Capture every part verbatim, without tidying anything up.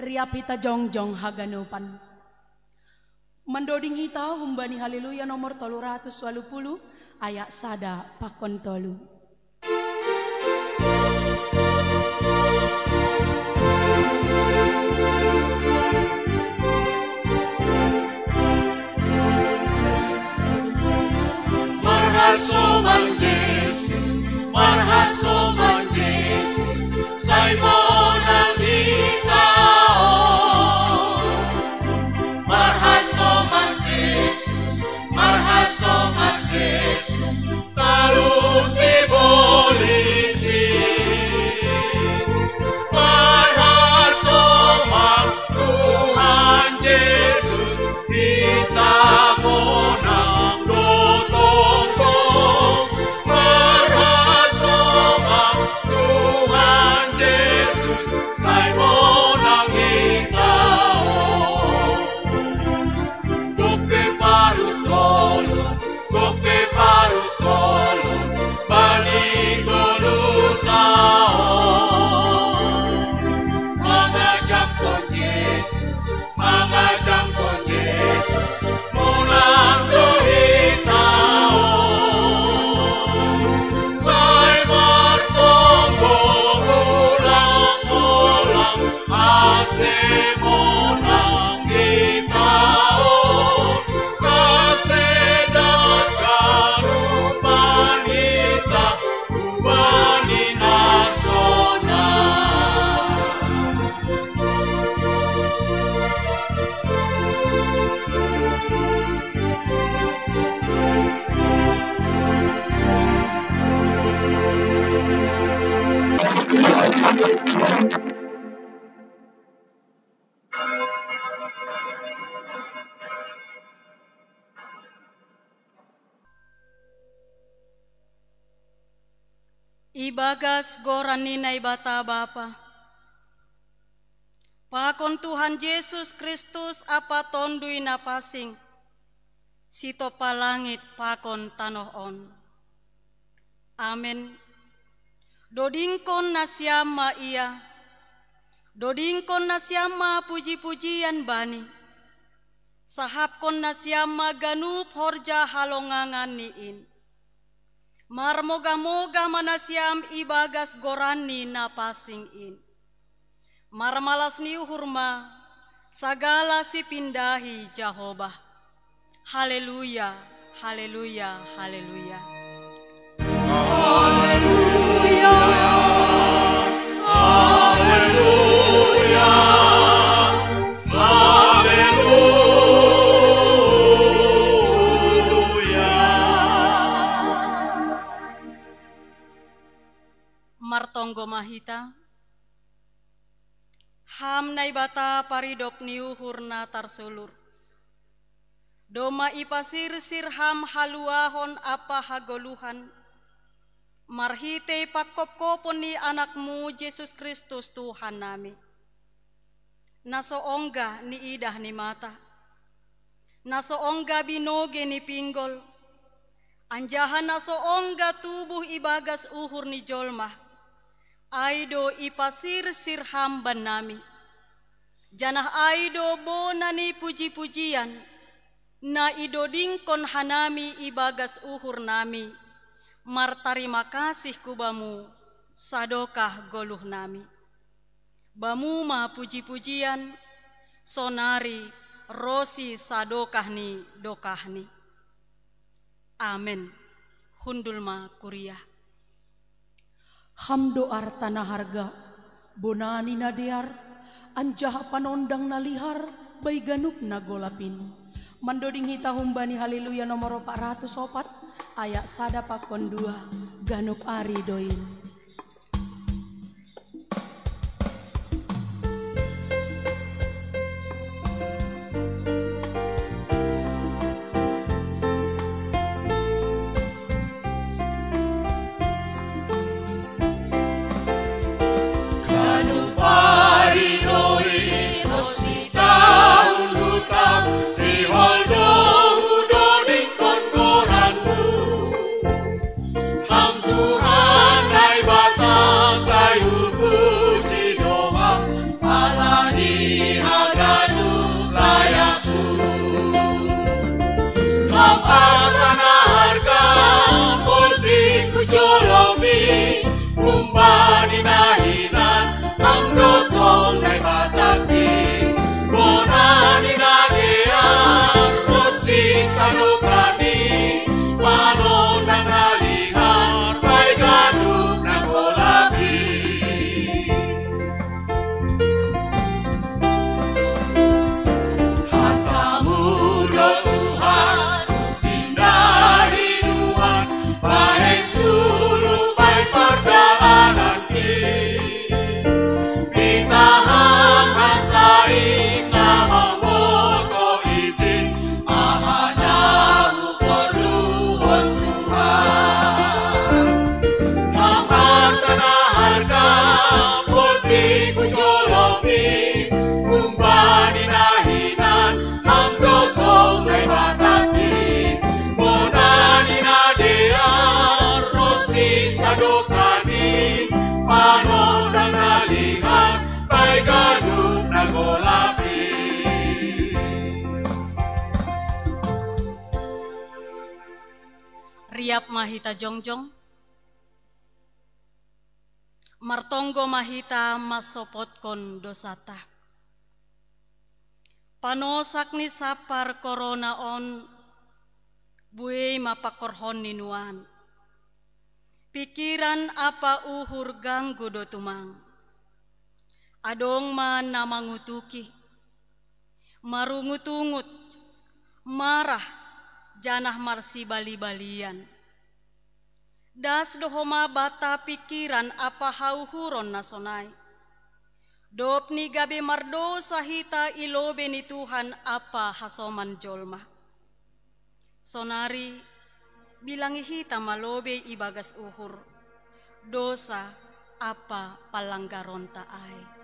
Riap hita jongjong haganupan. Mandoding hita humbani Haleluya nomor tolu ratus walu puluh, ayat sada pakon tolu. Marhasoman Jesus, marhasoman Jesus, sai monang hita on. Marhasoman Jesus, marhasoman Jesus, talusi bolisi. Marhasoman Tuhan Jesus, hita monang gotong-gotong. Marhasoman Tuhan Jesus, sai monang hita on. Gok pe paru tolon, gok pe paru tolon, bani goluhta on. Mangajakkon Jesus, mangajakkon Jesus, monang do hita on. Sai martonggo ulang-ulang, ase monang hita on, ase das ganupan hita hubani na sonang. Ibagas goran ni Naibata Bapa, pakon Tuhan Jesus Kristus Ampa Tonduy Napansing, sitompa langit pakon tanoh on. Amen. Dodingkon nasiam ma Ia, dodingkon nasiam ma puji-pujian Bani, sahapkon nasiam ma ganup horja halonganganNi in. Marmogah-mogah ma nasiam ibagas goranNi na pansing in. Marmalas ni uhur ma sagala sipindahi Jahowa. Haleluya, haleluya, haleluya. Haleluya, haleluya, haleluya. Martonggo ma hita. Ham Naibata paridop ni uhur na tarsulur. Domma ipasirsir Ham haluahon ampa hagoluhan, marhitei panghophopon ni AnakMu Jesus Kristus Tuhannami. Na so ongga niidah ni mata, na so ongga binogei ni pinggol, anjaha na so ongga tubuh ibagas uhur ni jolma, ai do ipasirsir Ham bannami. Janah ai do bona ni puji-pujian, na idodingkon hanami ibagas uhurnami, martarima kasih hu Bamu, sadokah goluhnami. Bamu ma puji-pujian, sonari ronsi sadokah ni dokahni. Amen. Hundul ma kuria. Ham do arta na harga, bona ni na dear, anjaha panondang na lihar bai ganup na golap in. Mandoding hita humbani Haleluya nomor opat ratus opat, ayat sada pakon dua, ganup ari do in. Ganup ari do in ronsi taun tu taun, sihol do hudodingkon goranMu. Ham Tuhan na Ap ma hita jongjong, martonggo ma hita masopotkon dosata. Panosak ni sapar korona on, buei ma pakorhon ni nuan. Pikiran ampa uhur ganggu do tumang. Adong ma na mangutuki, marungut-ungut, marah, janah marsibali-balian. Das do homa banta pikiran ampa hauhuron na sonai. Dob ni gabe mardousa hita i lobei ni Tuhan ampa hasoman jolma. Sonari, bilangi hita ma lobei ibagas uhur, dousa ampa panlanggaronta ai.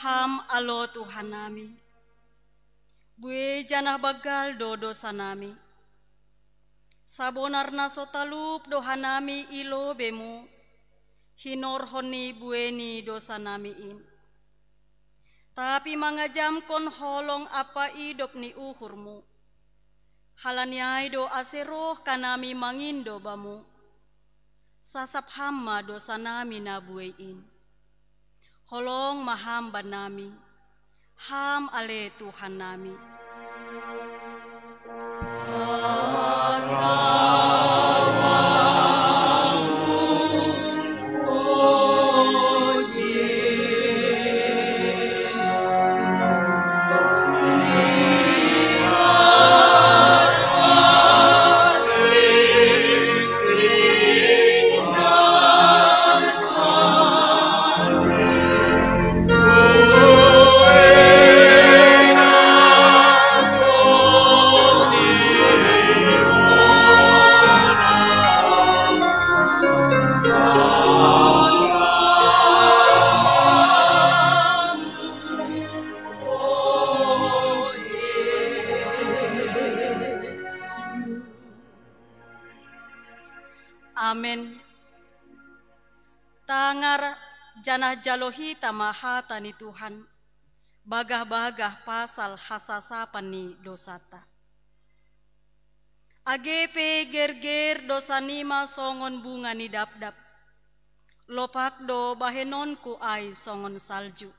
Ham alo Tuhan nami, buei janah banggal do dousa nami. Sabonar na so talup do hanami i lobeimu, hinorhon ni buei ni dousa nami in. Tapi mangajamkon holong ampa idop ni uhurmu. Halani ai do ase roh hanami mangindo bamu. Sasap ham ma dousa nami na buei in. Holong ma ham bannami, ham ale Tuhan nami. Amen. Tangar janah jalo hita ma hata ni Tuhan, bagah-bagah pasal hasasapan ni dosata. Age pe gerger dosanima songon bunga ni dapdap, lopak do bahenonku ai songon salju.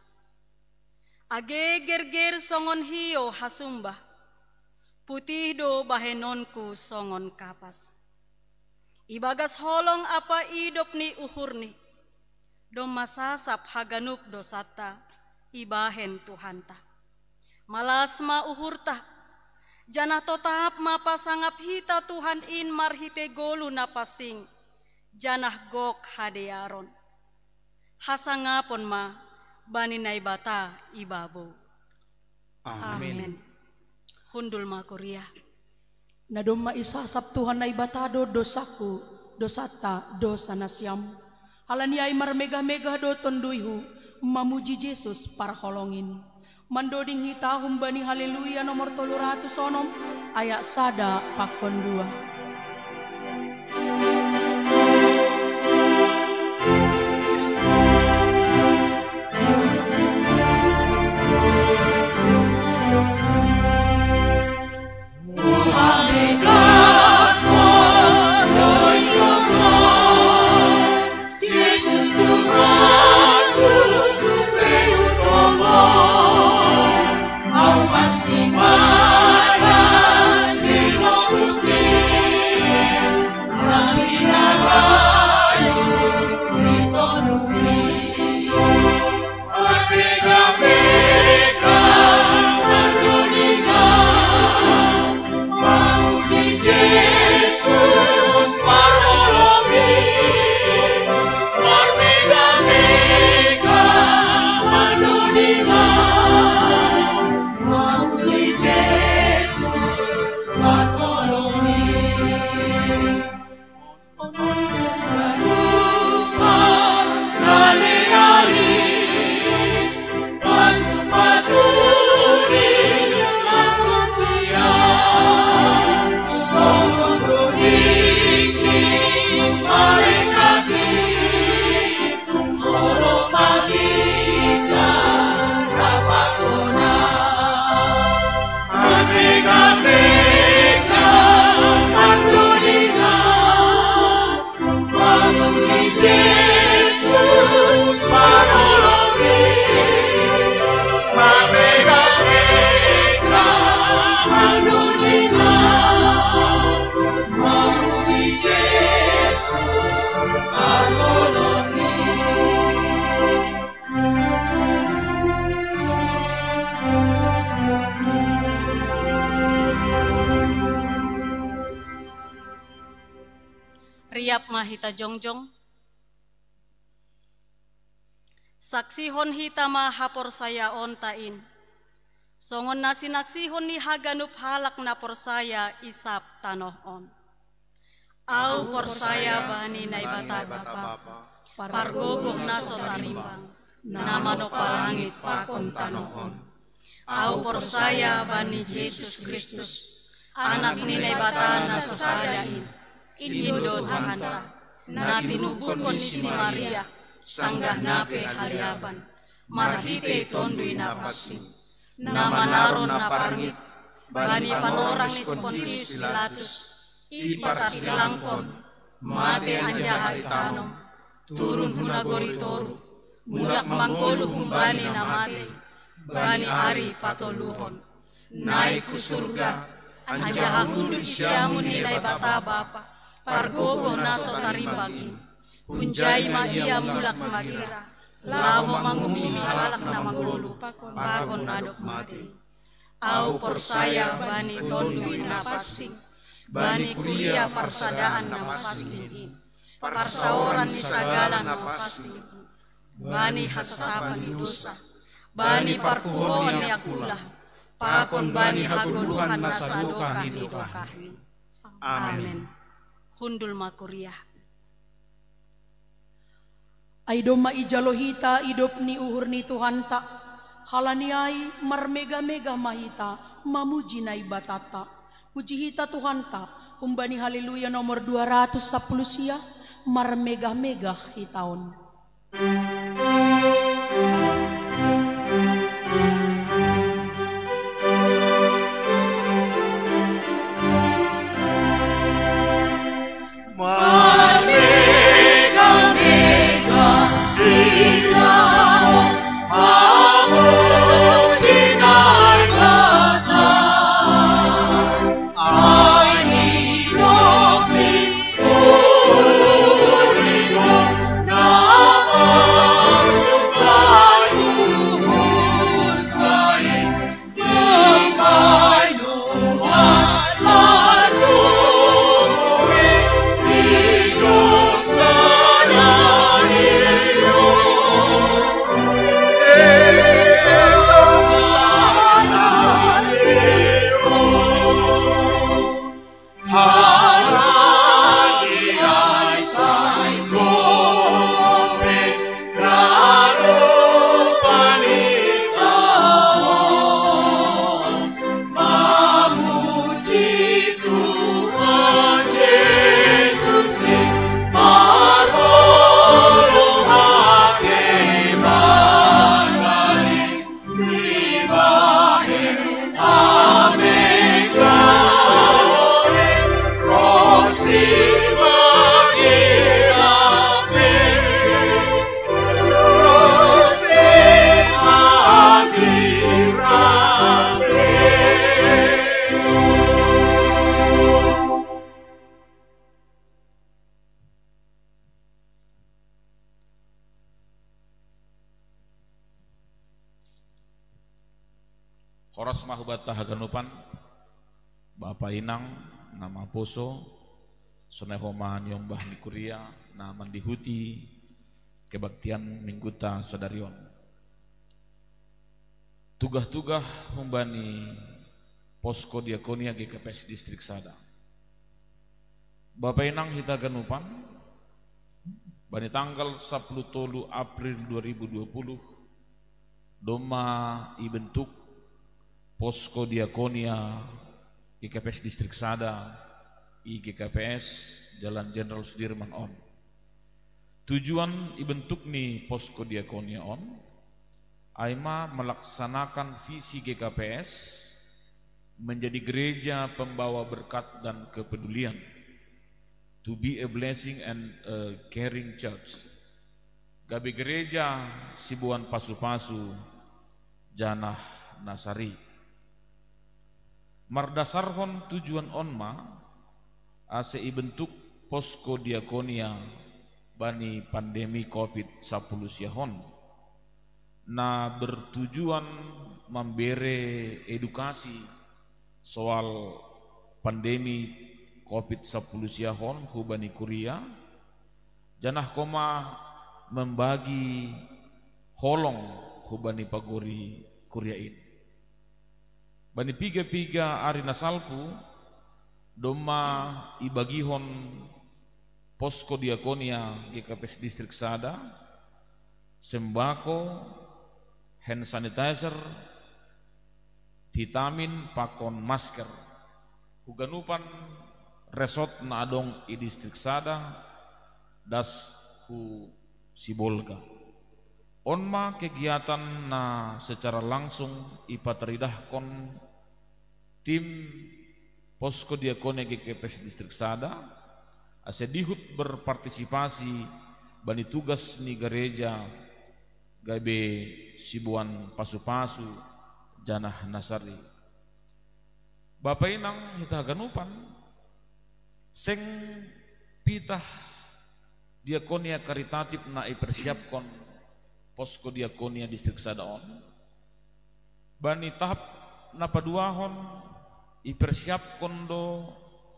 Age gerger songon hiou hasumbah, putih do bahenonku songon kapas. Ibagas holong ampa idop ni uhurni, domma sasap haganup dosanta ibahen Tuhanta. Malas ma uhurta, janah totap ma pasangap hita Tuhan in marhite goluh na pansing, janah gok hadearon. Hasangapon ma bani Naibata ibabou. Amen. Amen. Hundul ma kuria. Na domma isasap Tuhan Naibata do dosaku, dosanta dosa nasiam. Halani ai marmegah-megah do tonduyhu mamuji Jesus parholongin. Mandoding hita humbani Haleluya nomor tolu ratus onom, ayat sada pakon dua. Riap ma hita jongjong. Saksihon hita ma haporsayaonta in, songon na sinaksihon ni haganup halak na porsaya i sab tanoh on. Ahu porsaya bani Naibata Bapa, pargogoh na so tarimbang, na manompa langit pakon tanoh on. Ahu porsaya bani Jesus Kristus, Anak ni Naibata na sasada in, Indo Tuhanta, na tinubuhkon ni si Maria, sanggah na pe haliapan, marhite Tonduy Napansing, na manaron na parngit bani panorang ni si Pontius Pilatus, iparsilangkon, mate anjaha itanom, turun hu nagori toruh, mulak manggoluh humbani na matei, bani ari patoluhon, naik hu surga, anjaha hundul di siamun ni Naibata Bapa, pargogoh na so tarimbang in. Hunjai ma Ia mulak magira, laho manguhumi halak na manggoluh pakon na dob matei. Ahu porsaya bani Tonduy Napansing, bani kuria parsadaan na pansing in, parsaoran ni sagala na pansing in, bani hasasapan ni dosa, bani parpuhoon ni angkula, pakon bani hagoluhan na sadokah ni dokahni. Amen. Hundul ma kuria. Ai domma ijalo hita idop ni uhur ni Tuhanta, halani ai marmegah-megah ma hita mamuji Naibatanta. Puji hita Tuhanta, humbani Haleluya nomor dua ratus sapuluh sia, Marmegah-megah hita on. Horas ma hubanta haganupan, bapa inang na maposo, sonai homa niombah ni kuria na mandihuti kebaktian mingguta sadari on. Tugah-tugah humbani Posko Diakonia G K P S Distrik Sada. Bapa inang hita ganupan, bani tanggal sapuluh tolu April dua ribu dua puluh, domma ibentuk Posko Diakonia G K P S Distrik Sada i G K P S Jalan Jenderal Sudirman on. Tujuan ibentuk ni Posko Diakonia on, ai ma melaksanakan visi G K P S menjadi gereja pembawa berkat dan kepedulian. To be a blessing and a caring church. Gabe gereja siboan pasu-pasu janah na sari. Mardasarhon tujuan on ma, ase ibentuk Posko Diakonia bani pandemi covid sapuluh siahon, na bertujuan mambere edukasi soal pandemi covid sapuluh siahon hubani kuria, janah koma membagi holong hubani pagori kuria in. Bani piga-piga ari na salpu, domma ibagihon Posko Diakonia G K P S Distrik Sada, sembako, hand sanitizer, vitamin pakon masker. Huganupan resort na adong i Distrik Sada, das hu Sibolga. On ma kegiatan na secara langsung ipataridahkon tim Posko Diakonia G K P S Distrik Sada, ase dihut berpartisipasi bani tugas ni gareja gabe siboan pasu-pasu janah na sari. Bapa inang hita haganupan, seng pitah diakonia karitatif na ipersiapkon Posko Diakonia Distrik Sada on. Bani tahap na paduahon, ipersiapkon do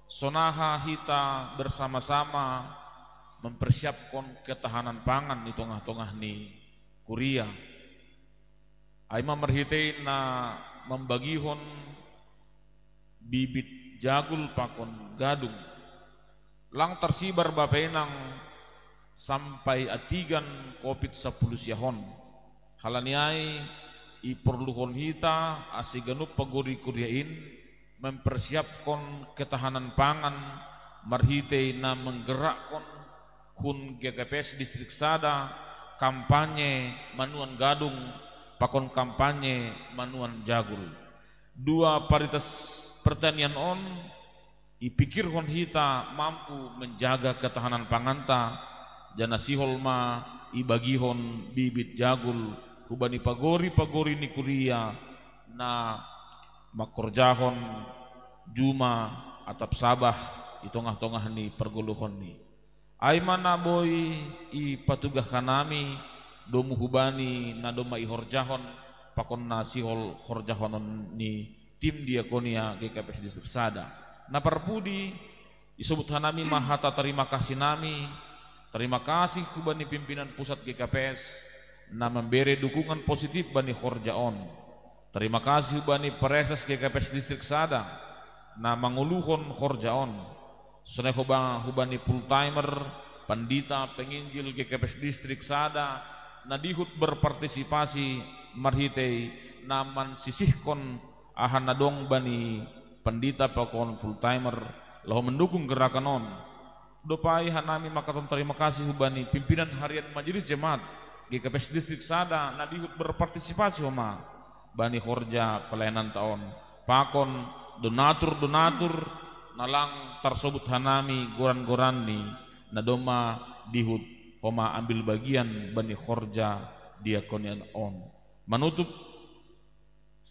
sonaha hita bersama-sama mempersiapkon ketahanan pangan di tongah-tongah ni kuria. Ai ma marhitei na mambagihon bibit jagul pakon gadung. Lang tarsibar bapa inang sampai antigan covid sapuluh siahon. Halani ai iporluhon hita ase ganup pagori kuria in mempersiapkon ketahanan pangan marhitei na menggerakkon hun G K P S Distrik Sada, kampanye manuan gadung pakon kampanye manuan jagul. Dua paritas pertanian on ipikirhon hita mampu menjaga ketahanan panganta, janah sihol ma ibagihon bibit jagul hubani pagori-pagori ni kuria na mangkorjahon juma atap Sabah i tongah-tongah ni pargoluhonni. Ai ma na boi ipatugah hanami domu hubani na domma ihorjahon pakon na sihol horjahonon ni tim diakonia G K P S Distrik Sada. Na parpudi, isobut hanami ma hata tarima kasih nami, tarima kasih hubani pimpinan pusat G K P S na mambere dukungan positif bani horja on. Tarima kasih hubani pareses G K P S Distrik Sada na manguluhon horja on. Sonai hubani full timer, pandita, penginjil G K P S Distrik Sada na dihut berpartisipasi marhitei na mansisihkon aha na dong bani pandita pakon full timer laho mendukung gerakan on. Dob ai hanami mangkatahon tarima kasih hubani pimpinan harian majelis jemaat G K P S Distrik Sada na dihut berpartisipasi homa bani horja pelayananta on pakon donatur-donatur na lang tarsobut hanami goran-goranni na domma dihut homa ambil bagian bani horja diakonia on. Manutup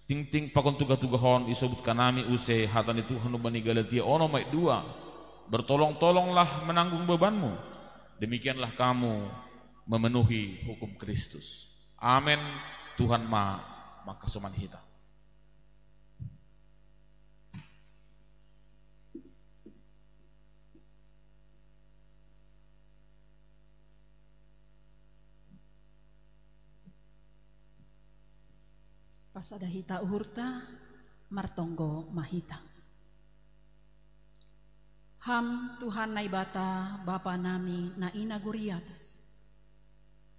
tingting pakon tugah-tugah on isobut hanami use hata ni Tuhan hubani Galatia onom ayat dua: Bertolong-tolonglah menanggung bebanmu, demikianlah kamu memenuhi hukum Kristus. Amen. Tuhan ma mangkasuman hita. Pasada hita uhurta, martonggo ma hita. Ham Tuhan Naibata, Bapa nami na i nagori atas,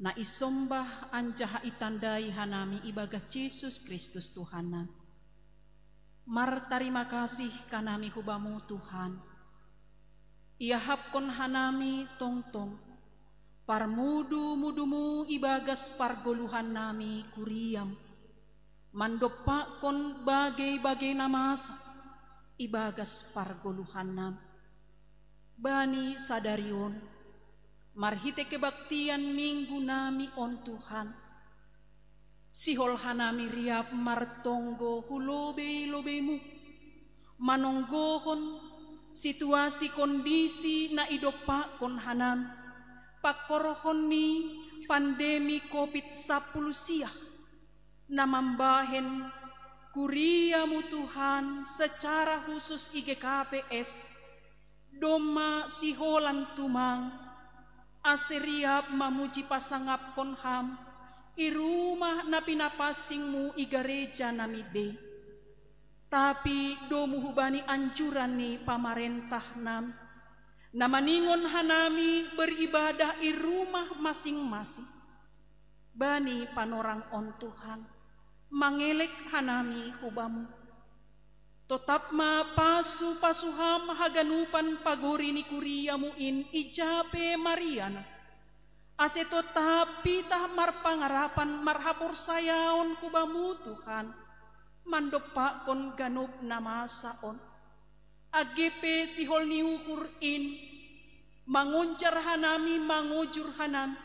na isombah anjaha itandai hanami ibagas Jesus Kristus Tuhan nami. Martarima kasih hanami hu Bamu Tuhan, iahapkon hanami tongtong parmudu-muduMu ibagas pargoluhan nami kuriaM, mandompakkon bagei-bagei na masa ibagas pargoluhan nami. Bani sadari on, marhitei kebaktian minggu nami on Tuhan, sihol hanami riap martonggo hu lobei-lobeiMu, manonggohon situasi kondisi na idompakkon hanami, pangkorhon ni pandemi Covid sampulu sia, na mambahen kuriaMu Tuhan secara husus i G K P S, domma siholan tumang, ase riap mamuji pasangapkon Ham i rumah na pinapansingMu i gareja nami bei. Tapi domu hubani anjuran ni pamarentah nami, na maningon hanami beribadah i rumah masing-masing. Bani panorang on Tuhan, mangelek hanami hu Bamu. Totap ma pasu-pasu Ham haganupan pagori ni kuriaMu in ija pe marianan, ase totap pitah marpangarapan marhaporsayaon hu Bamu Tuhan, mandompakkon ganup na masa on. Age pe sihol ni uhur in, mangonjar hanami, mangojur hanami,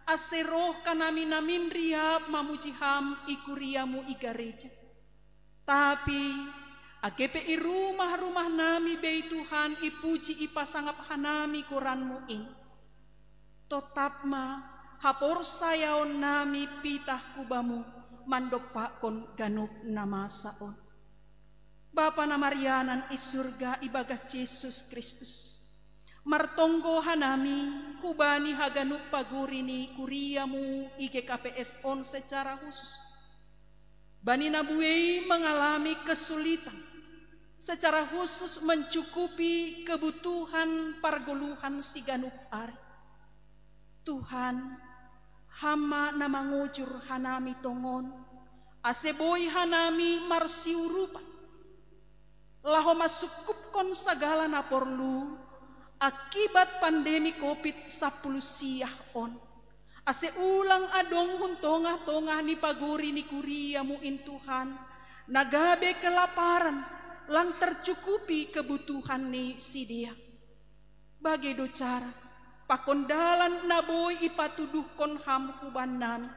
ase roh hanami namin riap mamuji Ham i kuriaMu i gareja. Tapi age pe i rumah-rumah nami bei Tuhan ipuji ipasangap hanami goranMu in, totap ma haporsayaon nami pitah hu Bamu mandompakkon ganup na masa on. Bapa na marianan i surga ibagas Jesus Kristus, martonggo hanami hubani haganup pagori ni kuriaMu i G K P S on secara husus. Bani na buei mangalami kesulitan, secara husus mencukupi kebutuhan pargoluhan siganup ari. Tuhan, Ham ma na mangojur hanami tongon, ase boi hanami marsiurupan, laho mansungkupkon sagala na porlu, akibat pandemi covid sapuluh siah on. Ase ulang adong hun tongah-tongah ni pagori ni kuriamu in Tuhan, na gabe kelaparan, lang tercukupi kebutuhan ni sidea. Bage do cara, pakon dalan na boi ipatuduhkon ham hubannami,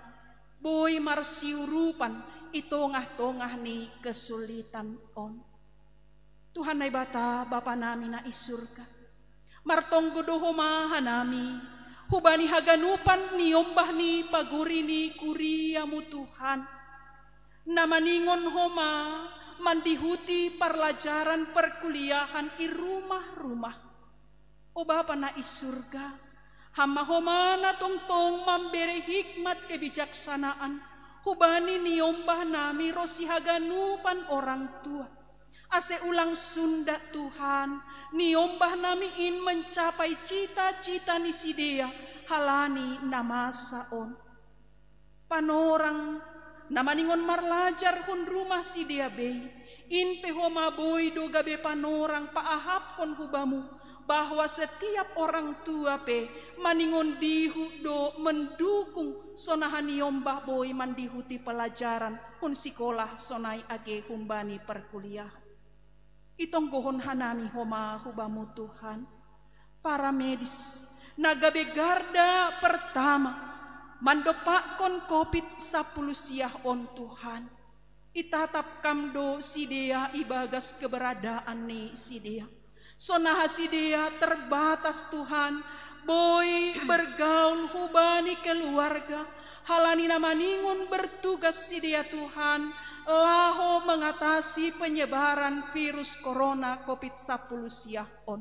boi marsiurupan i tongah-tongah ni kesulitan on. Tuhan Naibata, Bapa nami na i surga, martonggo do homa hanami, hubani haganupan niombah ni pagori ni kuriamu Tuhan, na maningon homa mandihuti parlajaran perkuliahan i rumah-rumah. O Bapa na i surga, ham ma homa na tongtong mambere hikmat kebijaksanaan, hubani niombah nami ro si haganupan orang tua. Ase ulang sunda Tuhan, niombah nami in mencapai cita-cita ni sidea halani na masa on. Panorang na maningon marlajar hun rumah sidea bei, in pe homa boi do gabe panorang paahapkon hubamu, bahwa setiap orang tua pe maningon dihut do mendukung sonaha niombah boi mandihuti pelajaran hun sikolah sonai age humbani perkuliahan. Itonggohon hanami homa hubamu Tuhan, para medis na gabe garda pertama mandopakkon covid sapuluh siah on Tuhan. Itatap kam do sidea ibagas keberadaan ni sidea. Sonaha sidea terbatas Tuhan, boi bergaul hubani keluarga, halani na maningon bertugas sidea Tuhan, laho mengatasi penyebaran virus corona covid sapuluh siah on.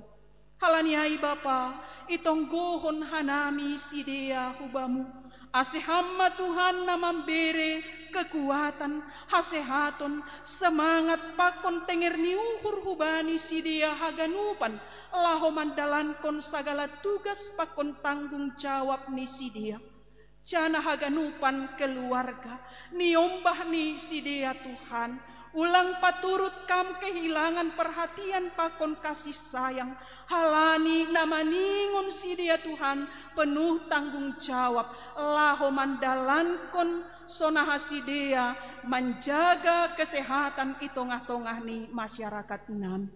Halani ai Bapa, itonggohon hanami sidea hubamu, ase ham ma Tuhan na mambere kekuatan, hasehaton, semangat pakon tenger ni uhur hubani sidea haganupan, laho mandalankon sagala tugas pakon tanggung jawab ni sidea. Janah haganupan keluarga niombah ni sidea Tuhan, ulang paturut kam kehilangan perhatian pakon kasih sayang, halani na maningon sidea Tuhan penuh tanggung jawab, laho mandalankon sonaha sidea manjaga kesehatan i tongah-tongah ni masyarakat nami.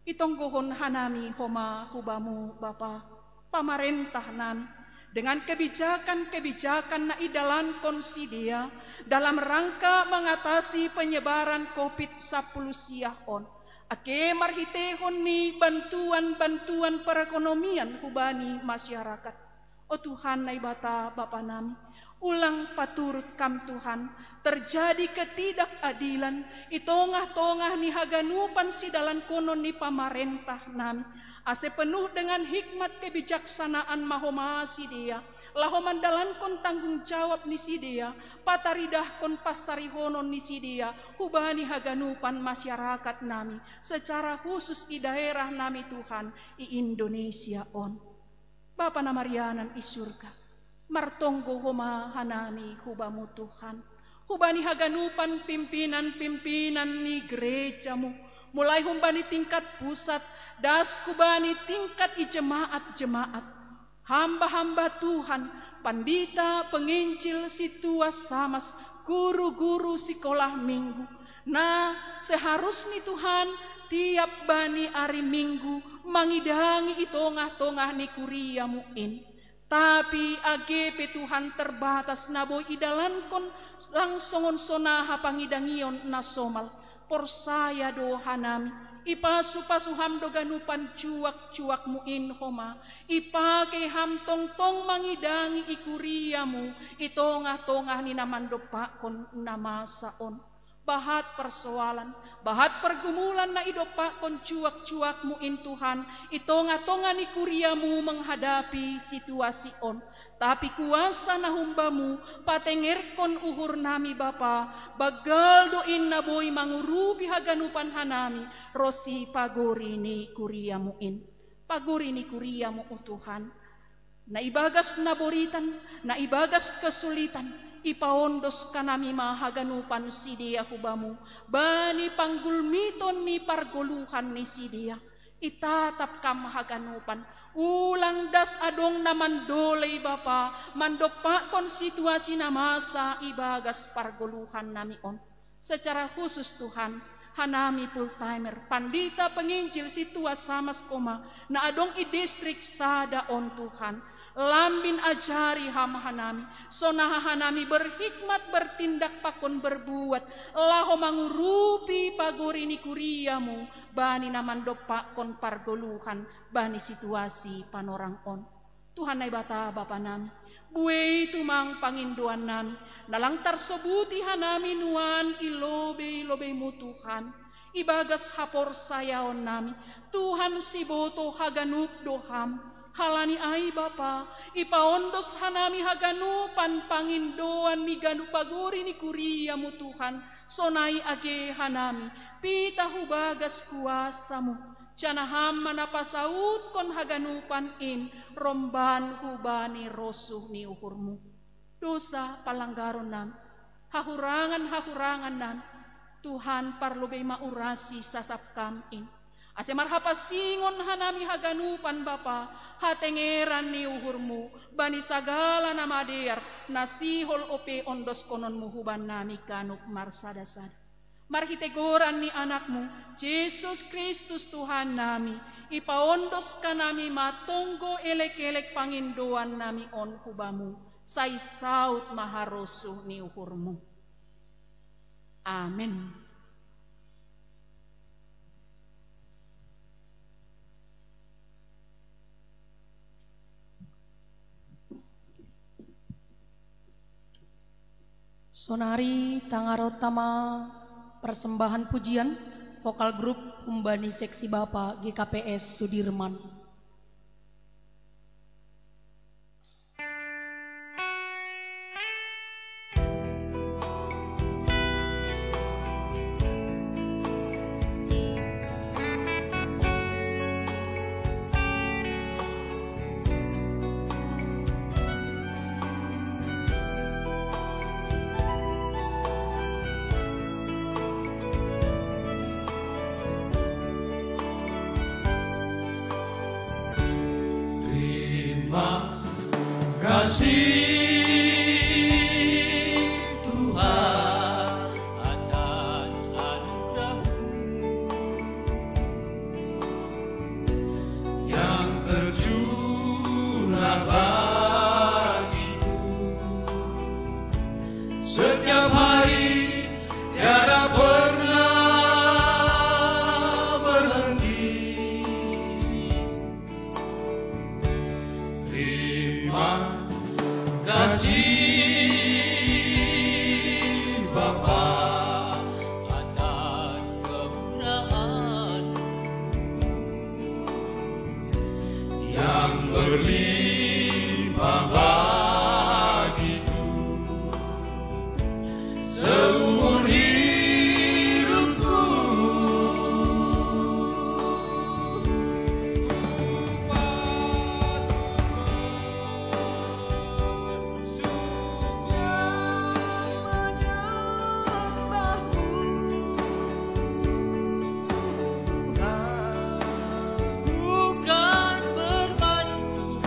Itonggohon hanami homa hubamu Bapa, pamarentah nami, dengan kebijakan-kebijakan na idalankon sidea dalam rangka mengatasi penyebaran covid sapuluh siah on, ake marhitehon ni bantuan-bantuan perekonomian hubani masyarakat. O Tuhan Naibata Bapa nami, ulang paturut kam Tuhan, terjadi ketidakadilan i tongah-tongah ni haganupan sidalankonon ni pamarentah nami, ase penuh dengan hikmat kebijaksanaan ma homa sidea, laho mandalankon tanggung jawab ni sidea, pataridahkon pansarihonon ni sidea hubani haganupan masyarakat nami, secara khusus i daerah nami Tuhan, i Indonesia on. Bapa na marianan i surga, martonggo homa hanami hubamu Tuhan, hubani haganupan pimpinan-pimpinan ni gerejamu, mulai humbani tingkat pusat, das hubani tingkat i jemaat-jemaat, hamba-hamba Tuhan, pandita, penginjil, sintua, samas, guru-guru sikolah minggu, na seharus ni Tuhan tiap bani ari minggu mangidangi i tongah-tongah ni kuriamu in. Tapi age pe Tuhan terbatas na boi idalankon lang songon sonaha pangidangion na somal, porsaya do hanami, ipasu-pasu ham do ganupan juak-juakmu in homa, ipake ham tongtong mangidangi i kuriamu i tongah-tongah ni na mandompakkon na masa on. Bahat persoalan, bahat pergumulan na idompakkon juak-juakmu in Tuhan, i tongah-tongah ni kuriamu menghadapi situasi on. Tapi kuasa na humbamu, patengerkon uhur nami Bapa, banggal do in na boi mangurupi haganupan hanami, ro si pagori ni kuriamu in. Pagori ni kuriamu o Tuhan, na ibagas na boritan, na ibagas kesulitan, ipaondos hanami ma haganupan sidea hubamu, bani panggulmiton ni pargoluhan ni sidea. Itatap kam haganupan, ulang das adong na mandolei Bapa, mandompakkon situasi na masa ibagas pargoluhan nami on. Secara khusus Tuhan, hanami full timer, pandita penginjil situas samas koma, na adong i distrik sada on Tuhan. Lambin ajari ham hanami, sonaha hanami berhikmat bertindak pakon berbuat, laho mangurupi pagori ni kuriamu, bani na mandompakkon pargoluhan, bani situasi panorang on. Tuhan Naibata Bapa nami, buei tumang pangindoan nami, na lang tarsobuti hanami nuan i lobei-lobeimu Tuhan, ibagas haporsayaon nami, Tuhan siboto haganup do ham, halani ai Bapa, ipaondos hanami haganupan pangindoan ni ganup pagori ni kuriamu Tuhan, sonai age hanami, pitah hubagas kuasamu, janah ham ma na pasautkon haganupan in romban hubani rosuh ni uhurmu. Dosa palanggaron nami, hahurangan-hahurangan nami, Tuhan parlobei ma urasi sasap kam in. Ase marhapasingon hanami haganupan Bapa, hatengeran ni uhurmu, bani sagala na madear, na sihol ope ondoskononmu huban nami ganup marsada-sada. Marhitei goran ni Anakmu, Jesus Kristus Tuhan nami, ipaondos hanami ma tonggo elek-elek pangindoan nami on hubamu, sai saut ma harosuh ni uhurmu. Amen. Sonari tangaronta ma persembahan pujian vokal grup humbani seksi Bapa G K P S Sudirman. Terima kasih Tuhan atas anugerah yang tercurah bagiku. Setiap hari tiada pernah berhenti. Terima kasih Bapa atas kemurahan yang berlimpah bagiku seumur hidupku. Bukan bermaksud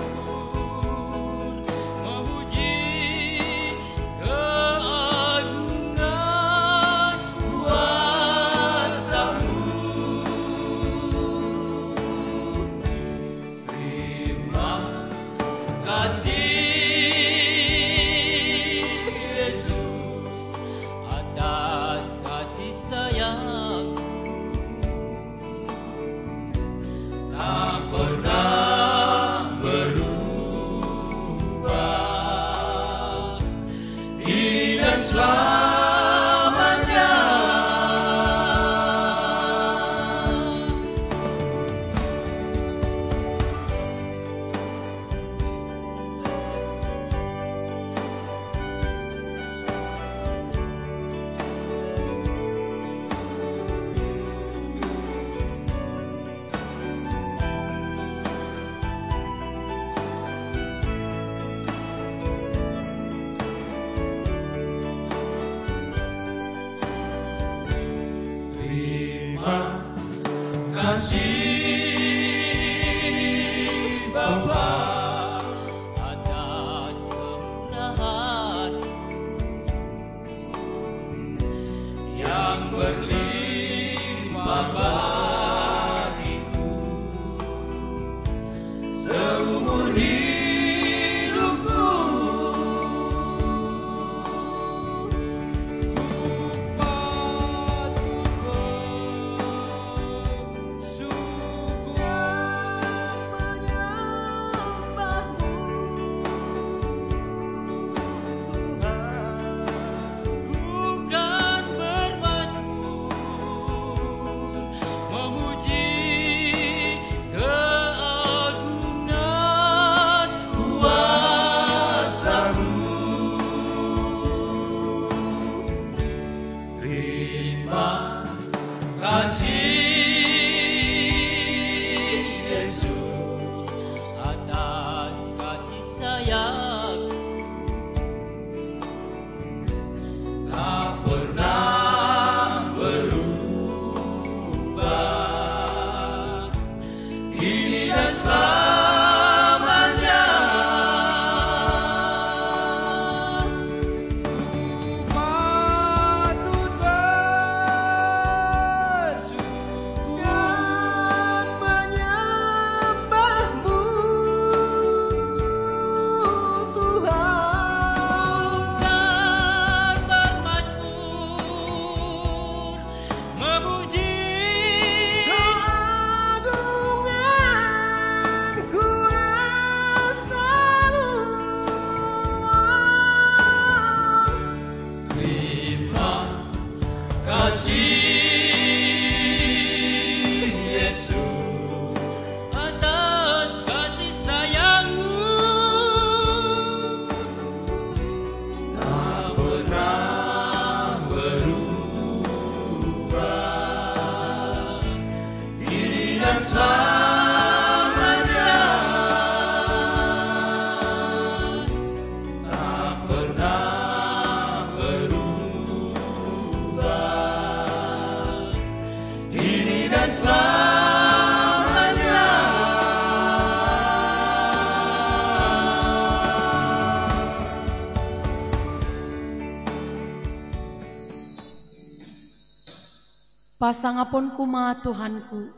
Pasangaponku ma Tuhanku,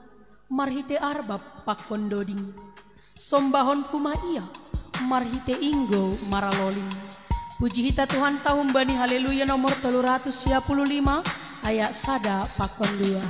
marhite arbab pakon doding. Sombahonku ma Ia, marhite inggou maraloling. Puji hita Tuhanta humbani Haleluya nomor tolu ratus sia puluh lima, ayat sada pakon dua.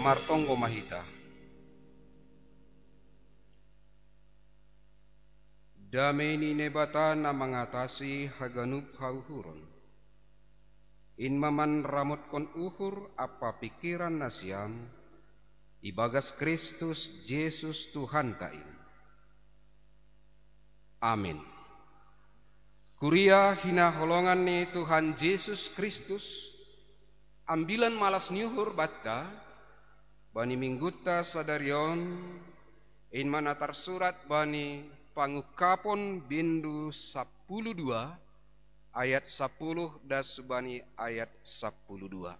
Martonggo ma hita. Dame ni Naibata na mangatasi haganup hauhuron, in ma manramotkon uhur ampa pingkiran nasiam, ibagas Kristus Jesus Tuhanta in. Amin. Kuria hinaholongan ni Tuhan Jesus Kristus, ambilan malas ni uhur banta, bani minggunta sadari on, in ma na tarsurat bani Pangungkapon bindu sapuluh dua, ayat sapuluh das bani ayat sapuluh dua.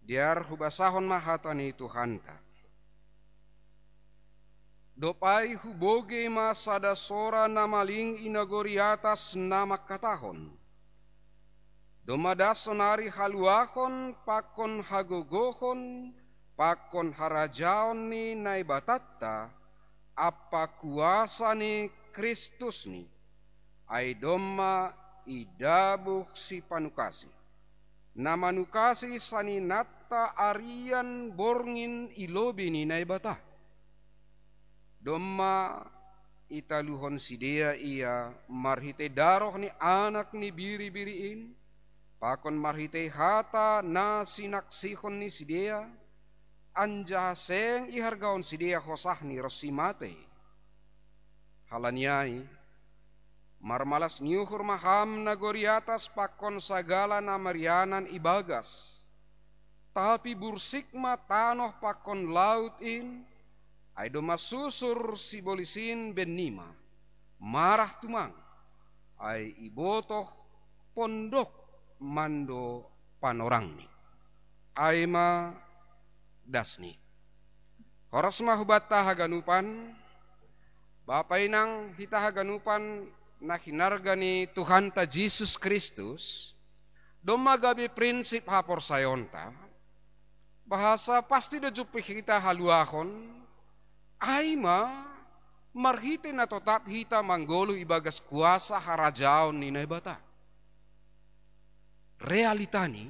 Dear hubasahon ma hata ni Tuhanta. Dob ai hubogei ma sada sora na maling i nagori atas na mangkatahon: Domma das sonari haluahon pakon hagogohon pakon harajaon ni Naibatanta ampa kuasa ni Kristusni, ai domma idabuh sipanukasi, na manukasi saninanta arian borngin i lobei ni Naibata. Domma italuhon sidea Ia marhitei daroh ni Anak ni Biri-biri in, pakon marhitei hata na sinaksihon ni sidea, anjaha seng ihargahon sidea hosahni ronsi matei. Halani ai, marmalas ni uhur ma ham nagori atas pakon sagala na marianan ibagas. Tapi bursik ma tanoh pakon laut in, ai domma susur sibolis in bennima, marah tumang, ai ibotoh pondok mando panorangni. Ai ma dasni. Horas ma hubanta haganupan, Bapa, Inang, hita haganupan na hinarga ni Tuhanta Jesus Kristus, domma gabe prinsip haporsayaonta, bahasa pasti do jumping hita haluahon, ai ma marhitei na totap hita manggoluh ibagas kuasa harajaon ni Naibata. Realitani,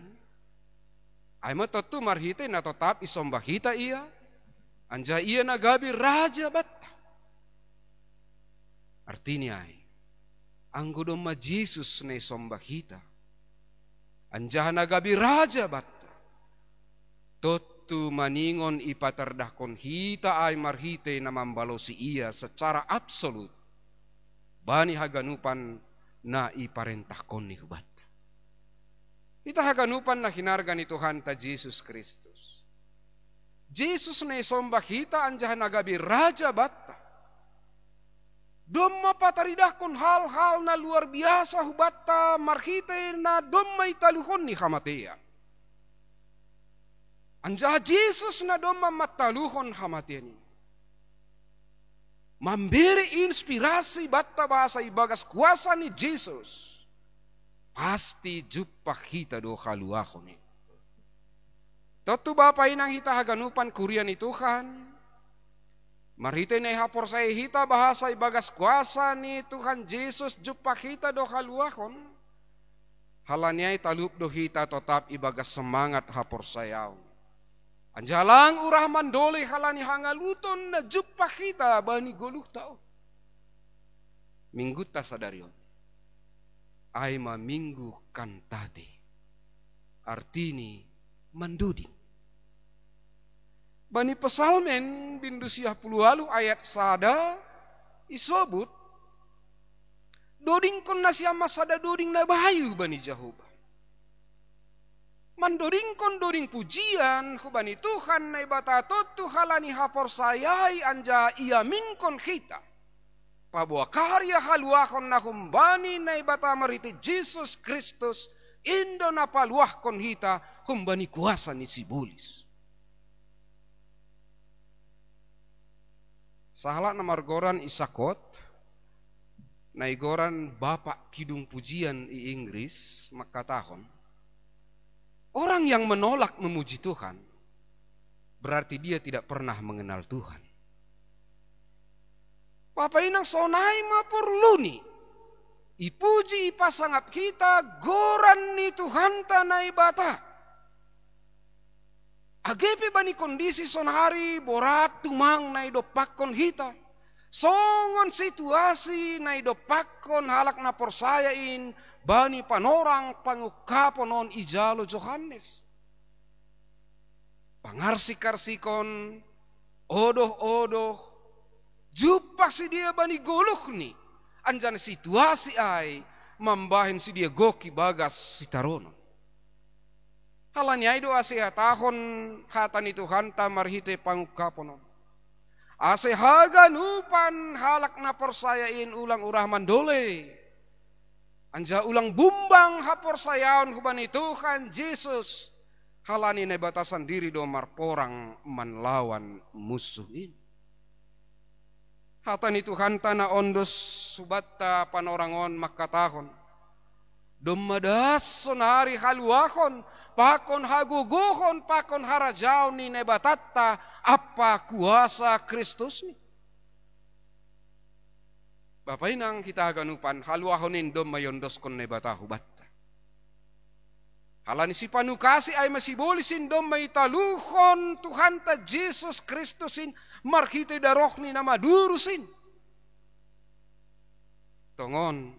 ai ma tontu marhitei na totap isombah hita Ia, Anjaha ia na gabe raja batta. Artini ai, anggo domma Jesus na isomba hita, anjaha na gabe raja batta, tontu maningon ipatardahkon hita ai marhitei na mambalosi ia secara absolut bani haganupan na iparentahkonni hubanta. Hita haganupan na hinarga ni Tuhanta Jesus Kristus. Jesus na isomba hita anjaha na gabe raja batta. Domma pataridahkon hal-hal na luar biasa hubatta marhitei na domma italuhon ni hamatean. Anjaha Jesus na domma mataluhon hamatean i. Mambere inspirasi batta bahasa ibagas kuasa ni Jesus. Pasti jumpah hita do haluahon i. Tontu bapa inang hita haganupan kuria ni Tuhan. Marhitei na ihaporsayai hita bahasa ibagas kuasa ni Tuhan Jesus jumpah hita do haluahon. Halani ai talup do hita totap ibagas semangat haporsayaon. Anjaha lang urah mandole halani hangaluton na jumpah hita bani goluhta on. Minggunta sadari on. Ai ma minggu Kantate. Artini mandoding. Bani Psalmen bindu siah puluh ualuh ayat sada isobut, dodingkon nasiam ma sada doding na bayu bani Jahowa. Mandodingkon doding pujian hubani Tuhan Naibata tontu halani haporsayai anjaha iamingkon hita. Paboa karya haluahon na humbani Naibata marhitei Jesus Kristus, in do na paluahkon hita humbani kuasa ni sibolis. Sahalak na margoran Isakot, na igoran Bapak Kidung Pujian i Inggris, mangkatahon, orang yang menolak memuji Tuhan, berarti dia tidak pernah mengenal Tuhan. Bapa inang, sonai ma porluni ipuji ipasangap hita goran ni Tuhanta Naibata. Age pe bani kondisi sonari borat tumang na idompakkon hita, songon situasi na idompakkon halak na porsaya in bani panorang pangungkapon on ijalo Johannes. Pangarsik-arsikon, odoh-odoh, jumpah sidea bani goluhni, anjaha situasi ai mambahen sidea gok ibagas sitaronon. Halani ai do ase ihatahon hata ni Tuhanta marhitei pangungkapon on. Ase haganupan halak na porsaya in ulang urah mandole. Anjaha ulang bumbang haporsayaon hubani Tuhan Jesus. Halani Naibata sandiri do marporang manlawan munsuh in. Hata ni Tuhanta na ondos hubanta panorang on mangkatahon, domma das sonari haluahon, pakon hagogohon, pakon harajaon ni Naibatanta ampa kuasa Kristusni. Bapa inang hita haganupan, haluahon in domma iondoskon Naibata hubanta. Halani sipanukasi ai ma sibolis in domma italuhon Tuhanta Jesus Kristus in marhitei darohni na madurus in. Tongon,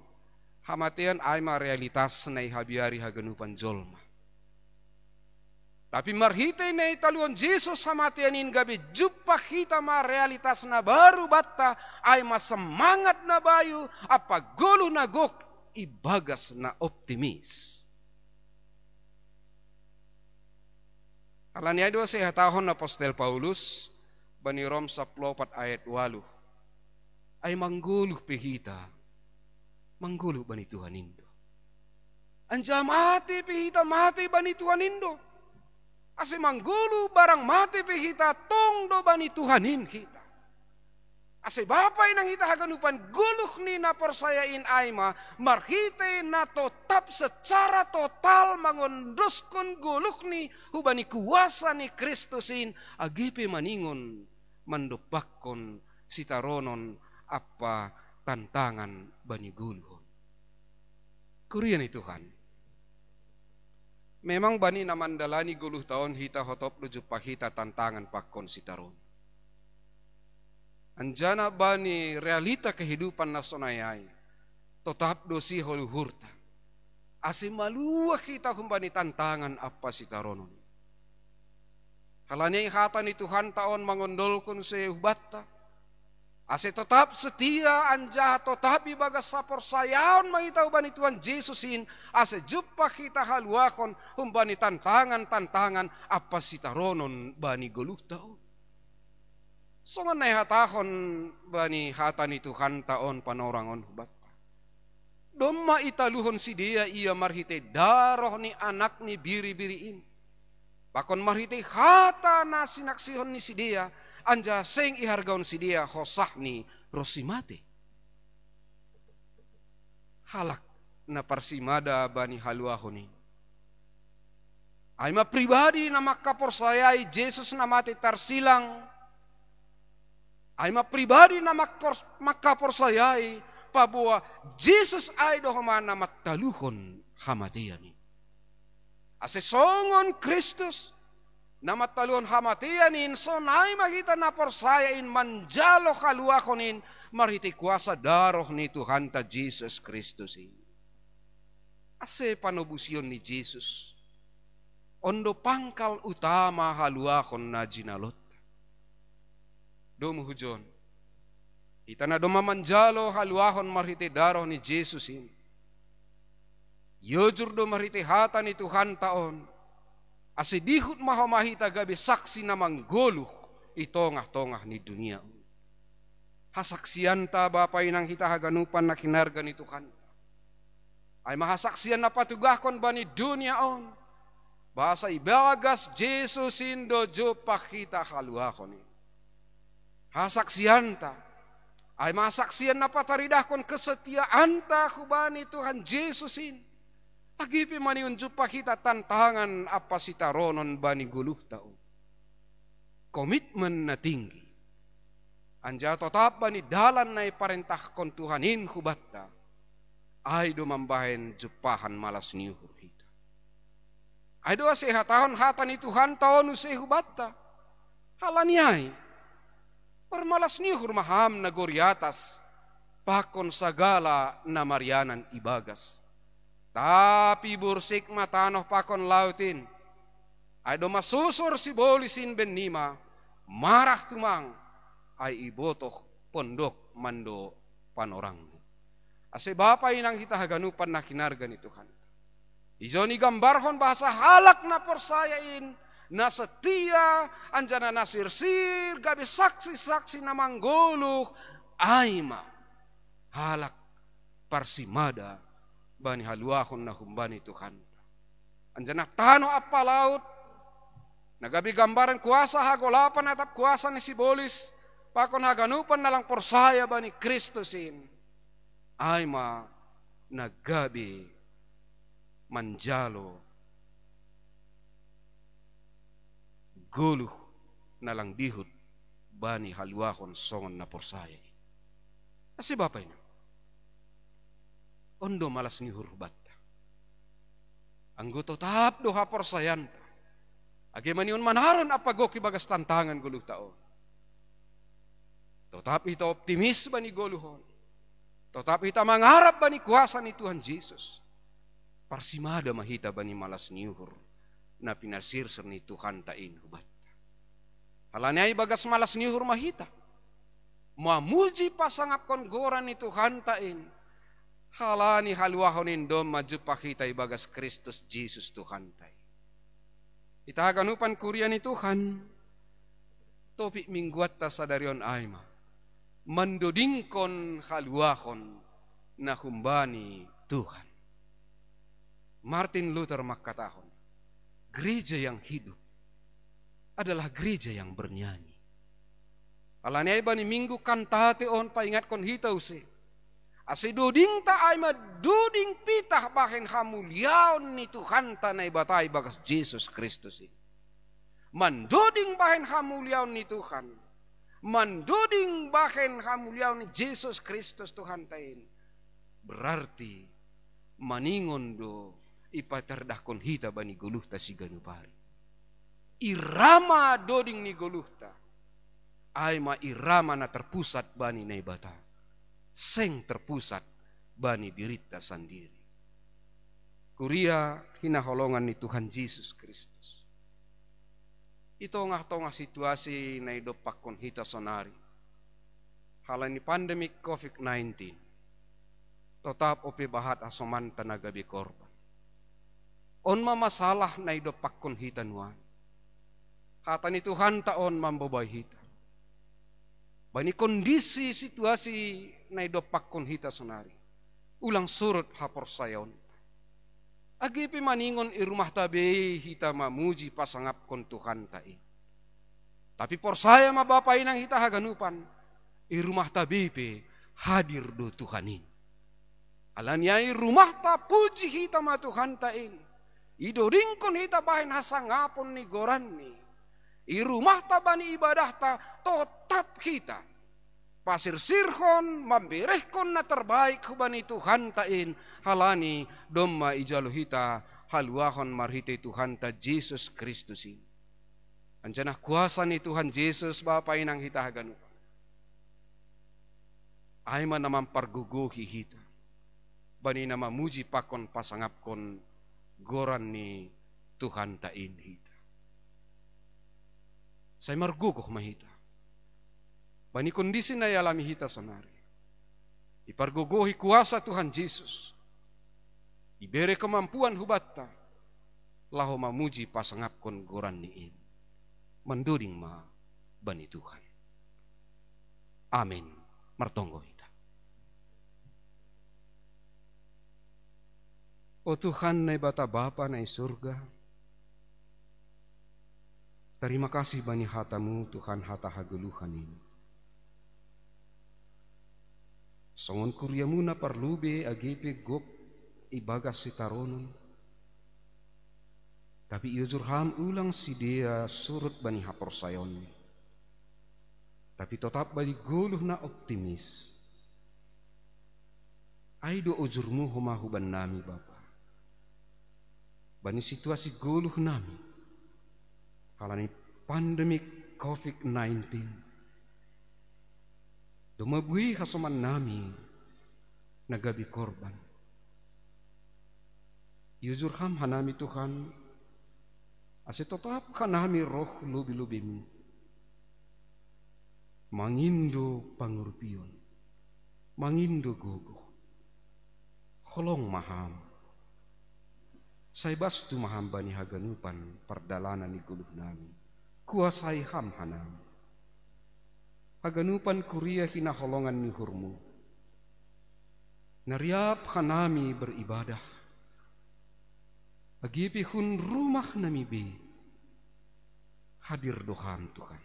hamatean ai ma realitas na ihabiari haganupan jolma. Tapi marhitei na italuhon Jesus hamatean in gabe jumpah hita ma realitas na baru banta, ai ma semangat na bayu ampa goluh na gok ibagas na optimis. Halani ai do ase ihatahon apostel Paulus bani Rom sampulu opat ayat ualuh. Ai manggoluh pe hita, manggoluh bani Tuhan in do. Anjaha mate pe hita, mate bani Tuhan in do. Ase manggoluh barang mate pe hita, tong do bani Tuhan in hita. Ase bapa inang hita haganupan, goluh ni na porsaya in ai ma marhitei na totap secara total mangondoskon goluhni hubani kuasa ni Kristus in, age pe maningon mandompakkon sitaronon ampa tantangan bani goluh on. Kuria ni Tuhan. Memang bani na mandalani goluhta on hita hotop do jumpah hita tantangan pakon sitaronon. Anjana bani realita kehidupan na sonai ai, totap do siholuhurta ase maluah hita humbani tantangan ampasitaronon. Halani ai hata ni Tuhanta on mangondolkon use hubatta ase totap setia anjaha totap ibagas haporsayaon ma hita humbani Tuhan Jesus in, ase jumpah hita haluahon humbani tantangan-tantangan ampasitaronon bani goluhta on. Songon na ihatahon bani hata ni Tuhanta on panorang on hubatta, domma italuhon sidea ia marhitei daroh ni Anak ni Biri-biri in, pakon marhitei hata na sinaksihon ni sidea, anjaha seng ihargahon sidea hosahni ronsi mate. Halak na parsimada bani haluahon in, ai ma pribadi na mangkaporsayai Jesus na mate tarsilang, ai ma pribadi na mangkor-, mangkaporsayai paboa Jesus ai do homa na mantaluhon hamatean in. Ase songon Kristus na mantaluhon hamatean in, sonai ma hita na porsaya in manjalo haluahon in marhitei kuasa daroh ni Tuhanta Jesus Kristus in. Ase panobusion ni Jesus on do pangkal utama haluahon na jinalonta. Domu hujon, hita na domma manjalo haluahon marhitei daroh ni Jesus in, iojur do marhitei hata ni Tuhanta on ase dihut ma homa hita gabe saksi na manggoluh i tongah-tongah ni dunia on. Hasaksianta bapa inang hita haganupan na hinarga ni Tuhan, ai ma hasaksian na patugahkon bani dunia on bahasa ibagas Jesus in do jumpah hita haluahon in. Hasaksianta ai ma hasaksian na pataridahkon kesetiaanta hubani Tuhan Jesus in, age pe maniun jumpah hita tantangan ampasitaronon bani goluhta on. Komitmen na tinggi anjaha totap bani dalan na iparentahkon Tuhan in hubatta, ai do mambahen jumpahan malas ni uhur hita. Ai do ase ihatahon hata ni Tuhanta on use hubatta, halani ai parmalas ni uhur ma ham nagori atas pakon sagala na marianan ibagas. Tapi bursik ma tanoh pakon laut in. Ai domma susur sibolis in bennima, marah tumang, ai ibotoh pondok mando panorangni. Ase bapa inang hita haganupan na hinarga ni Tuhan, ijon igambarhon bahasa halak na porsaya in, na setia anjaha na sirsir gabe saksi-saksi na manggoluh, ai ma halak parsimada bani haluahon na humbani Tuhanta. Anjaha tanoh ampa laut na gabe gambaran kuasa hagolapan atap kuasa ni sibolis pakon haganupan na lang porsaya bani Kristus in, ai ma na gabe manjalo goluh na lang dihut bani haluahon songon na porsaya i. Ase bapa inang, on do malas ni uhur banta. Anggo totap do haporsayaanta, age maniun manaron ampa gok ibagas tantangan goluhta on, totap hita optimis bani goluh on, totap hita mangarap bani kuasa ni Tuhan Jesus, parsimada ma hita bani malas ni uhur na pinasirsir ni Tuhanta in hubatta. Halani ai ibagas malas ni uhur ma hita mamuji pasangapkon goran ni Tuhanta in, halani haluahon in domma jumpah hita ibagas Kristus Jesus Tuhanta i. Hita haganupan kuria ni Tuhan, topik mingguanta sadari on ai ma mandodingkon haluahon na humbani Tuhan. Martin Luther mangkatahon, gereja yang hidup adalah gereja yang bernyanyi. Halani ai bani minggu Kantate on paingatkon hita use, ase dodingta ai ma doding pitah bahen hamuliaon ni Tuhanta Naibata ibagas Jesus Kristus i. Mandoding bahen hamuliaon ni Tuhan, mandoding bahen hamuliaon ni Jesus Kristus Tuhanta in, berarti maningon do ipatardahkon hita bani goluhta siganup ari. Irama doding ni goluhta Ai ma irama na terpusat bani Naibata, seng terpusat bani dirita sandiri. Kuria hinaholongan ni Tuhan Jesus Kristus, i tongah-tongah situasi na idompakkon hita sonari, halani pandemik covid nineteen, totap ope bahat hasomanta na gabe korban. On ma masalah na idompakkon hita nuan. Hata ni Tuhanta on mambobai hita bani kondisi situasi na idompakkon hita sonari. Ulang surut haporsayaonta. Age pe maningon i rumahta bei hita mamuji pasangapkon Tuhanta i. Tapi porsaya ma bapa inang hita haganupan, i rumahta bei pe hadir do Tuhan i. Alani ai rumahta puji hita ma Tuhanta i. Idodingkon hita bahen hasangapon ni goranni. I rumahta bani ibadahta totap hita pasirsirhon, mamberehkon na terbaik hubani Tuhanta i, halani domma ijalo hita haluahon marhitei Tuhanta Jesus Kristus i. Anjanah kuasa ni Tuhan Jesus bapa inang hita haganupan, ai ma na mampargogohi hita bani na mamuji pakon pasangapkon goran ni Tuhanta i hita. Sai margogoh ma hita bani kondisi na ialami hita sonari. Ipargogohi kuasa Tuhan Jesus, ibere kemampuan hubanta laho mamuji pasangapkon goranni i. Mandoding ma bani Tuhan. Amin. Martonggo hita. O Tuhan Naibata Bapa na i surga, tarima kasih bani hatamu Tuhan, hata hagoluhan i. Songon kuriamu na parlube age pe gok ibagas sitaronon, tapi iojur ham ulang sidea surut bani haporsayaonni, tapi totap bani goluh na optimis. Ai do ojurmu homa hubannami Bapa, bani situasi goluh nami halani pandemik covid nineteen. Domma buei hasoman nami na gabe korban. Iujur ham hanami Tuhan, ase totap hanami roh lobi-lobimu, mangindo pangurupion, mangindo gogoh. Holong ma ham. Sai bastu ma ham bani haganupan pardalanan ni goluh nami. Kuasai ham hanami. Haganupan kuria hinaholongan ni uhurmu, na riap hanami beribadah, age pe hun rumah nami be, hadir do ham Tuhan.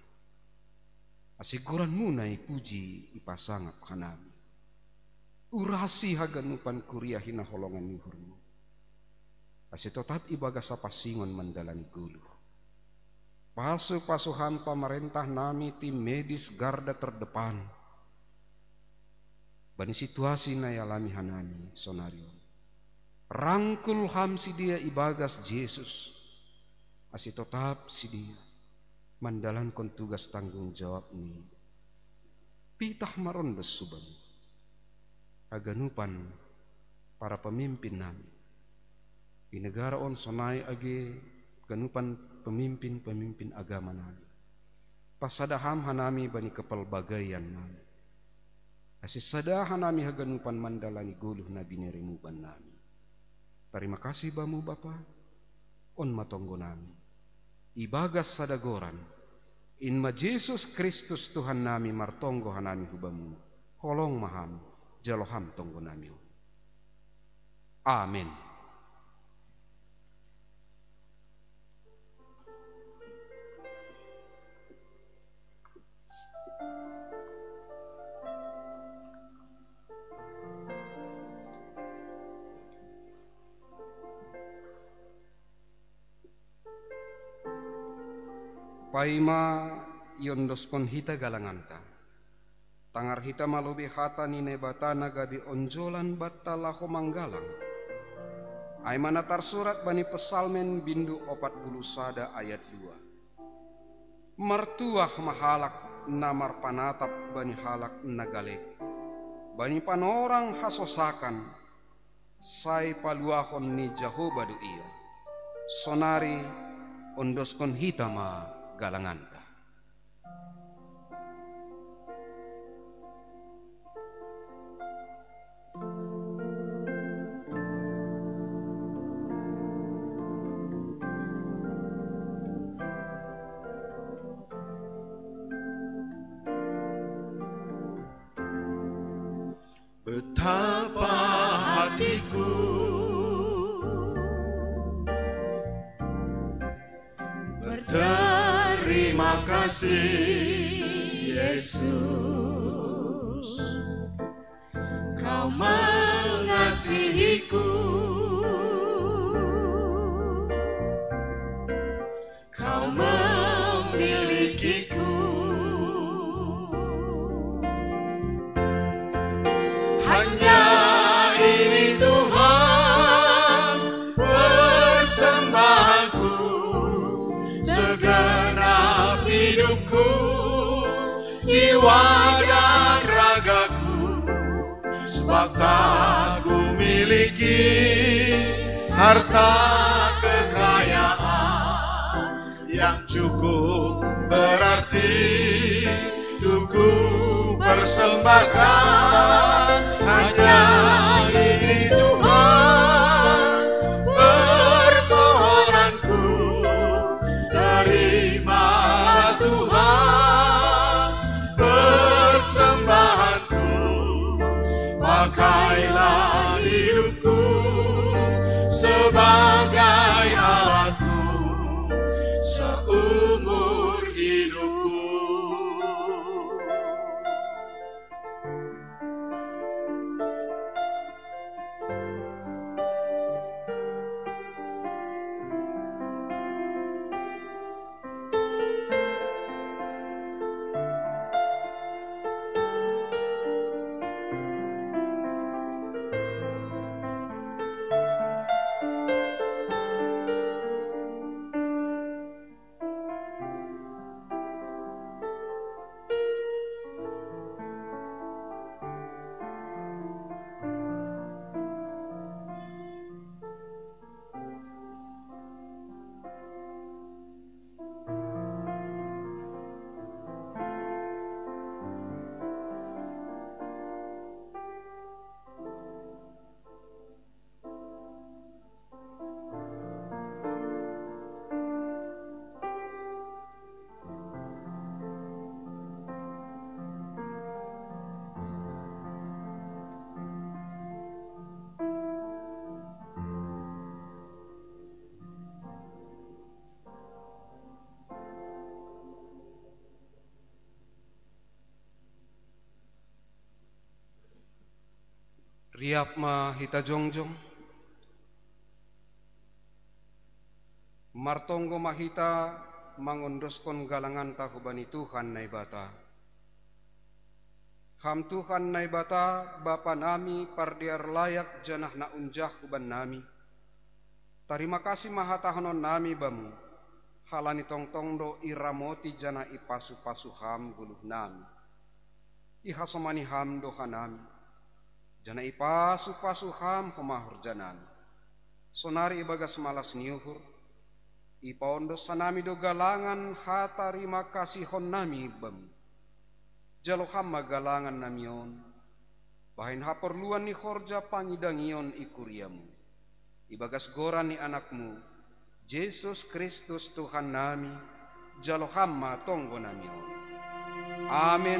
Ase goranmu na ipuji ipasangap hanami. Urasi haganupan kuria hinaholongan ni uhurmu, ase totap ibagas hapansingon mandalani goluh. Pasu-pasu ham pamarentah nami, tim medis garda terdepan, bani situasi na ialami hanami sonari on. Rangkul ham sidea ibagas Jesus, ase totap sidea mandalankon tugas tanggung jawab ni pitah marondos subamu. Haganupan para pemimpin nami i negara on sonai age ganupan pemimpin-pemimpin agama nami, pasada ham hanami bani kepelbagaian nami, ase sada hanami haganupan mandalani goluh na bineremu bannami. Tarima kasih bamu Bapa. On ma tonggo nami ibagas sada goran, in ma Jesus Kristus Tuhan nami, martonggo hanami hubamu. Holong ma ham, jalo ham tonggo nami on. Amin. Paima iondoskon hita galanganta, tangar hita ma lobei hata ni Naibata na gabe onjolan banta laho manggalang. Ai ma na tarsurat bani Psalmen bindu opat puluh sada ayat dua. Martuah ma halak na marpanatap bani halak na galek, bani panorang hasosakan, sai paluahon ni Jahowa do ia. Sonari ondoskon hita ma galanganta. Betapa hatiku berterima kasih, Yesus, Kau mengasihiku, Kau memilikiku. Hanya ini, Tuhan, persembahanku, segenap hidupku, jiwa dan ragaku, sebab tak ku miliki harta kekayaan yang cukup berarti untuk ku persembahkan. Hanya ini, Tuhan, persoalanku. Terimalah, Tuhan, persembahanku. Pakailah hidupku sebagai alatmu seumur hidupku. Riap ma hita jongjong. Martonggo ma hita mangondoskon galanganta hubani Tuhan Naibata. Ham Tuhan Naibata, Bapa nami, pardear layak janah na unjah hubannami. Tarima kasih ma hatahononnami Bamu, halani tongtong do iramoti janah ipasu-pasu Ham goluhnami. Ihasomani Ham do hanami, janah ipasu-pasu Ham homa horjanami. Sonari ibagas malas ni uhur, ipaondos hanami do galangan hatarima kasihonnami Bamu. Jalo Ham ma galangan nami on, bahen haporluan ni horja pangidangion i kuriamu. Ibagas goran ni Anakmu, Jesus Kristus Tuhan nami, jalo Ham ma tonggo nami on. Amen.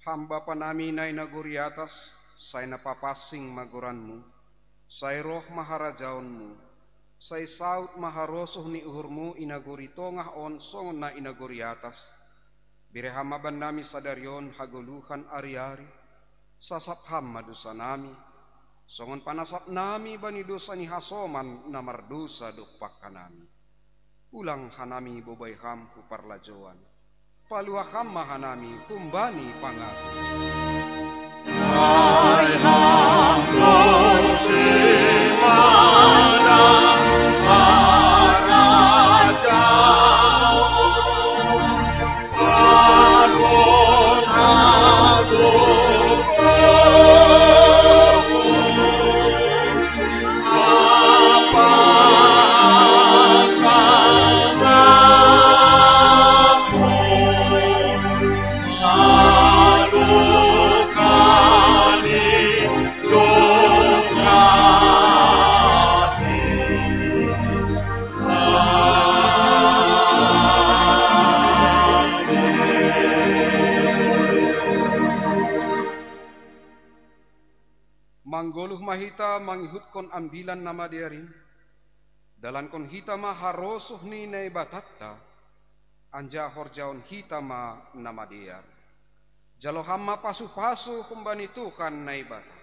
Ham Bapa nami na i nagori atas, sai na papansing ma goranmu, sai roh ma harajaonmu, sai saut ma harosuh ni uhurmu i nagori tongah on songon na i nagori atas. Bere Ham ma bannami sadari on hagoluhan ari-ari, sasap Ham ma dosanami, songon panasapnami bani dosa ni hasoman na mardosa dompak hanami. Ulang hanami bobai Ham hu parlajouan. Paluah Ham ma hanami humbani pangago. Ai Ham do simanan harajaon, agon agung. Manggoluh ma hita mangihutkon Ambilan Namadear in. Dalankon hita ma harosuh ni Naibatanta, anjaha horjahon hita ma na madear. Jalo Ham ma pasu-pasu humbani Tuhan Naibata.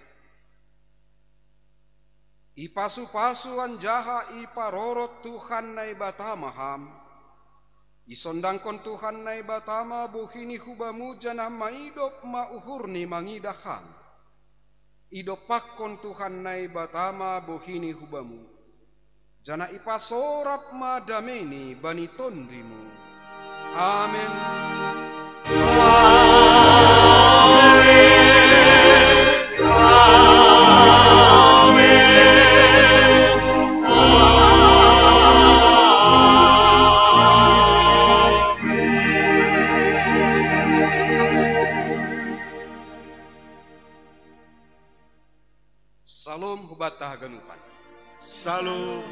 Ipasu-pasu anjaha iparorot Tuhan Naibata ma Ham. Isondangkon Tuhan Naibata ma bohi ni hubamu, janah maidop ma uhurni mangidah Ham. Idompakkon Tuhan Naibata ma bohi ni hubamu, janah ipasorap ma dameini bani tondimu. Amen. Salom hubanta haganupan. Salom.